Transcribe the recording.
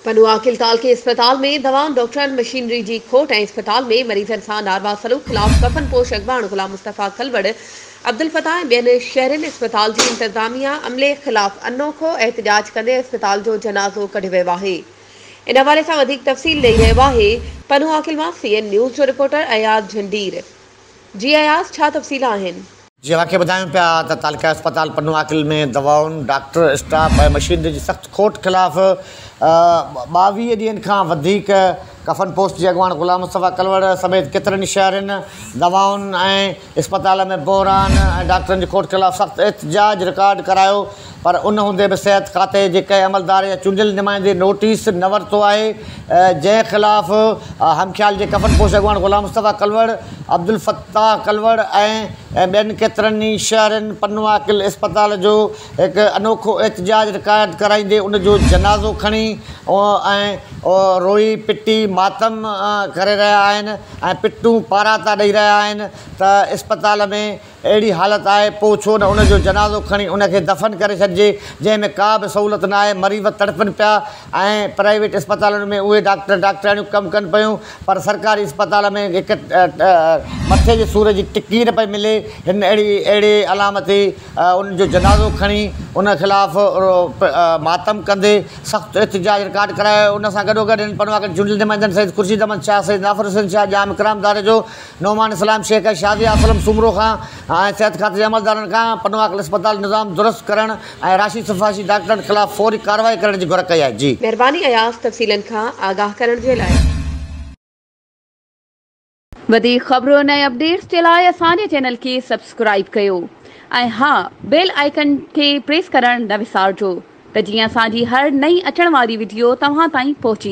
پنوعاقل تعلقي اسپتال ۾ دوائن، ڊاڪٽرن، مشينري جي کوٽ ۽ اسپتال ۾ مريضن سان ناروا سلوڪ خلاف ڪفن پوش اڳواڻ غلام مصطفيٰ ڪلوڙ، عبدالفتاح ۽ ٻين شهرين اسپتال جي انتظاميا عملي خلاف انوکو احتجاج ڪندي اسپتال جو جنازو ڪڍيو ويو آهي. ان حوالي سان وڌيڪ تفصيل ڏئي رهيو آهي پنوعاقل مان سي اين نيوز جو رپورٽر اياز جهنڊير. جي اياز ڇا تفصيل آهن؟ جي اوهان کي ٻڌايون پيا ته تعلقه اسپتال پنوعاقل ۾ دوائن، ڊاڪٽر، اسٽاف ۽ مشينري جي سخت کوٽ خلاف 22 ڏينهن کان وڌيڪ ڪفن پوسٽ جي اڳواڻ غلام مصطفيٰ ڪلوڙ سميت ڪيترن ئي شهرين دوائن ۽ اسپتال ۾ بحران ۽ ڊاڪٽرن جي کوٽ خلاف سخت احتجاج رڪارڊ ڪرايو پر ان هوندي به صحت کاتي جي ڪنهن عملدار يا چونڊيل نمائندي نوٽيس نه ورتو آهي جنهن خلاف هم خيال جي ڪفن پوش اڳواڻ غلام مصطفيٰ ڪلوڙ، عبدالفتاح ڪلوڙ ۽ ٻين ڪيترن ئي شهرين پنوعاقل اسپتال جو هڪ انوکو احتجاج رڪارڊ ڪرائيندي ان جو جنازو کڻي ۽ روئي پٽي ماتم ڪري رهيا آهن ۽ پٽون پاراتا ڏئي رهيا آهن ته اسپتال ۾ اهڙي حالت آهي پوء ڇو نه ان جو جنازو کڻي ان کي دفن ڪري ڇڏجي جنهن ۾ ڪا به سهولت نه آهي مريض تڙپن پيا ۽ پرائيويٽ اسپتالن ۾ اهي ڊاڪٽر ڊاڪٽرياڻيون ڪم ڪن پيون پر سرڪاري اسپتال ۾ هڪ مٿي جي سور جي ٽڪي نه پئي ملي هن اهڙي اهڙي علامتي ان جو جنازو کڻي ان خلاف ماتم ڪندي سخت احتجاج رڪارڊ ڪرايو ان سان گڏوگڏ هن پنواڪ چونڊيل نمائندن سيد خورشيد احمد شاهه سيد نافر حسين شاهه ڄام اڪرام ڌاريجو نعمان اسلام شيخ ۽ شازيه اسلم سومرو کان ۽ صحت کاتي جي عملدارن کان پنوعاقل اسپتال نظام درست ڪرڻ ۽ راشي سفارشي ڊاڪٽرن خلاف فوري ڪارروائي ڪرڻ جي گهر ڪئي آهي. جي. مهرباني اياز تفصيلن کان آگاهه ڪرڻ جي لاء. وڌيڪ خبرن ۽ اپڊيٽس جي لاء اسان جي چينل کي سبسڪرائيب ڪيو ۽ ها بيل آئيڪن کي پريس ڪرڻ نه وسارجو ته جيئن اسان جي هر نئين اچڻ واري وڊيو توهان تائين پهچي.